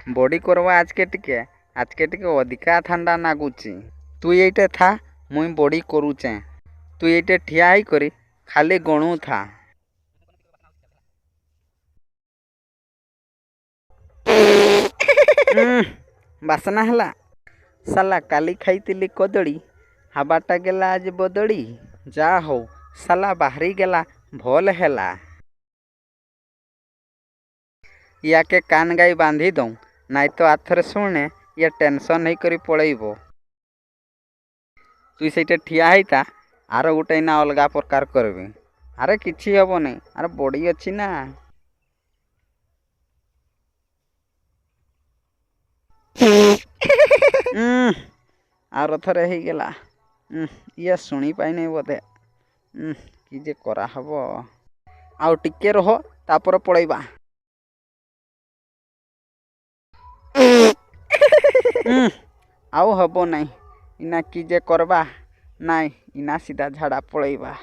ବଡ଼ି କରବା ଆଜକେ ଟିକେ, ଆଜକେ ଟିକେ ଅଧିକା ଥଣ୍ଡା ନାଗୁଛି। ତୁଇ ଏଇଟେ ଥା, ମୁଇଁ ବଡ଼ି କରୁଛେଁ। ତୁଇ ଏଇଟେ ଠିଆ ହେଇକରି ଖାଲି ଗଣୁଥା। ବାସନା ହେଲା। ସାଲା କାଲି ଖାଇଥିଲି କଦଳୀ, ହାବାଟା ଗେଲା ଆଜି ବଦଳି। ଯା ହଉ ସାଲା ବାହାରି ଗଲା, ଭଲ୍ ହେଲା। ଇୟାକେ କାନ ଗାଇ ବାନ୍ଧି ଦଉଁ, ନାଇଁ ତ ଆଥରେ ଶୁଣେ ଇଏ ଟେନସନ୍ ହେଇକରି ପଳେଇବ। ତୁଇ ସେଇଟା ଠିଆ ହେଇଥା, ଆର ଗୋଟେ ଏଇନା ଅଲଗା ପ୍ରକାର କରିବି। ଆରେ କିଛି ହବ ନାଇଁ, ଆରେ ବଡ଼ି ଅଛି ନା। ଆର ଥରେ ହେଇଗଲା। ଇଏ ଶୁଣି ପାଇନି ବୋଧେ। କି ଯେ କରାହବ? ଆଉ ଟିକେ ରହ, ତାପରେ ପଳେଇବା। ଆଉ ହବ ନାଇଁ ଇନା, କି ଯେ କରବା? ନାଇଁ, ଇନା ସିଧା ଝାଡ଼ା ପଳେଇବା।